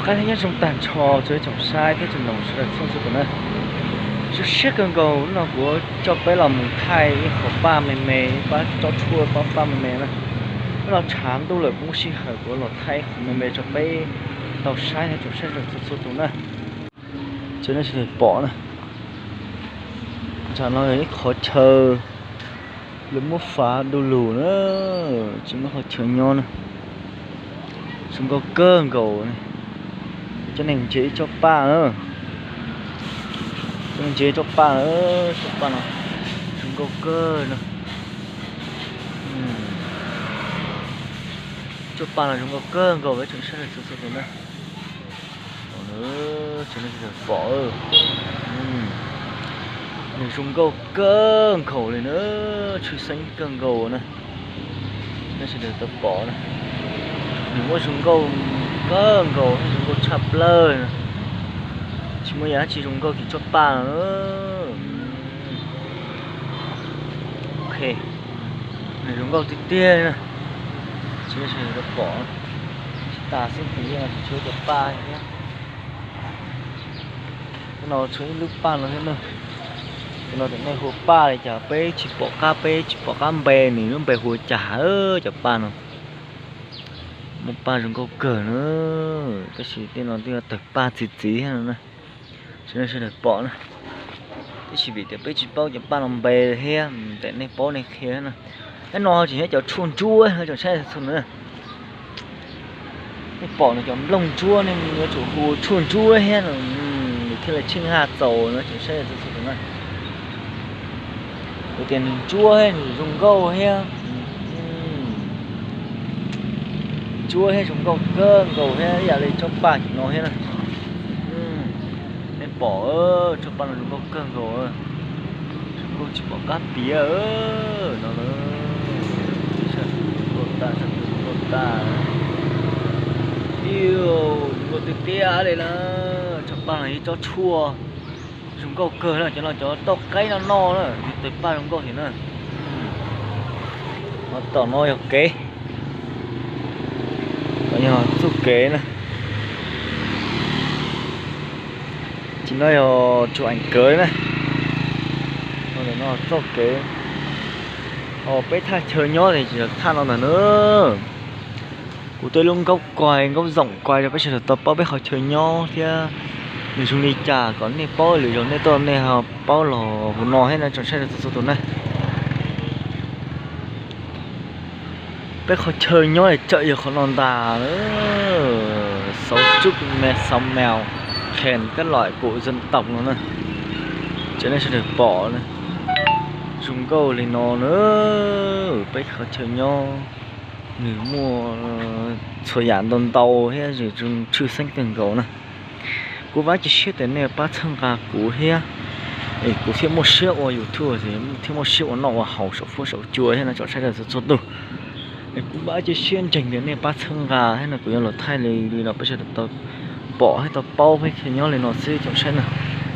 Nyob zoo tag nrho tsoom saib thiab tsoom mloog sawv daws txhua txhua tus na. Zoo siab kawg nkaus hnub no kuv coj peb los mus thaij ib qho paj me me, ib pab tsob tshuaj, pab paj me me na. Hnub no tshav ntuj lawm kuv muaj sij hawm kuv los thaij ib qho me me rau peb tau saib thiab tsoom saib sawv daws txhua txhua tus na. Tsis nej sawv daws pom na, nram no yog ib qhov chaw lawv muab fav du lug na, tsis muaj qhov chaw nyob na. Zoo nkauj kawg nkaus, coj nej mus ntsia ib tsob paj na. Coj nej ntsia ib tsob paj na, tsob paj no zoo nkauj kawg na. Tsob paj no zoo nkauj kawg nkaus, peb tsoom saib sawv daws txhua txhua tus na. Tsis nej sawv daws pom, nws zoo nkauj kawg nkaus li na, tshwj xeeb kawg nkaus na. Nej sawv daws tau pom na, nws muab zoo nkauj kawg nkaus, zoo nkauj tshaj plaws na. Tsis muaj yam dab tsi zoo nkauj kiag tsob paj no. Ok, nws zoo nkauj tiag tiag na. Tsis nej sawv daws tau pom, tsis tas xwb ces yeej tsis tshuav cov paj thiab. Hnub no tshuav ib lub paj no thiab na. Tus no tias nej hu paj li cas peb tsis pom qab, peb tsis pom qab npe nws lub npe hu cas cov paj no. Muaj paj zoo nkauj kawg na, tab sis tej no twb yog tawg paj txi txiv thiab no na. Tsis nej sawv daws pom na, tab sis vim tias peb tsis paub cov paj no npe thiab, ntawm nej paub nej qhia na. Hnub no tseem nyob cov tshuaj ntsuab no tsoom saib txhua tus na. Nej pom nws cov nplooj ntsuab nej yuav tsum hu tshuaj ntsuab thiab no, nws thiaj li tsheej haj txaus no tsoom saib txhua tus na. Vim tias nws ntsuab thiab nws zoo nkauj thiab, ntsuab thiab zoo nkauj kawg nkaus thiab ib yam li tsob paj no thiab na. Nej pom tsob paj no zoo nkauj kawg nkaus, zoo nkauj tsis pom qab piav no. Nkauj tas, nkauj tas, zoo nkauj tiag tiag li na. Tsob paj no ib tsob tshuaj zoo nkauj kawg na, cov no cov tauj qaib no no na, tawg paj zoo nkauj thiab na. Tom no yog kev, yog txuj kev na. Tim no yog tsuas eev kawv na. Txoj kev, peb thaj chaw nyob ces tsis yog thaj no ntag na. Kuv twb lub nkaub kuaig nkaub zoom kuaig rau peb sawv daws tau paub peb qhov chaw nyob thiab nws zoo li cas kom nej paub, lwm zaus nej tuaj nej ho paub los hauv no thiab na tsoom saib txhua txhua tus na. Peb qhov chaw nyob es tsawm yog qhov no ntag, sáu chục mét sáu mèo, khen các loại của dân tộc no na. Tsis nej sawv daws pom na, zoo nkauj li no na. Peb qhov chaw nyob nws muaj txhua yam ntau ntau thiab tshwj xeeb kawg nkaus na. Kuv vam cia siab tias nej pab txhawb nqa kuv thiab, es kuv thiaj muaj siab ua YouTube, thiaj muaj siab ua noj ua haus saum fuab saum cua thiab no tsoom saib txhua txhua tus. Es kuv vam cia siab ntseeg tias nej pab txhawb nqa thiab no kuv yuav los thaij li no peb sawv daws tau pom thiab tau paub peb chaw nyob li no xwb tsoom saib na.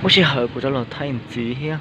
Muaj sij hawm kuv rov los thaij ntxiv thiab.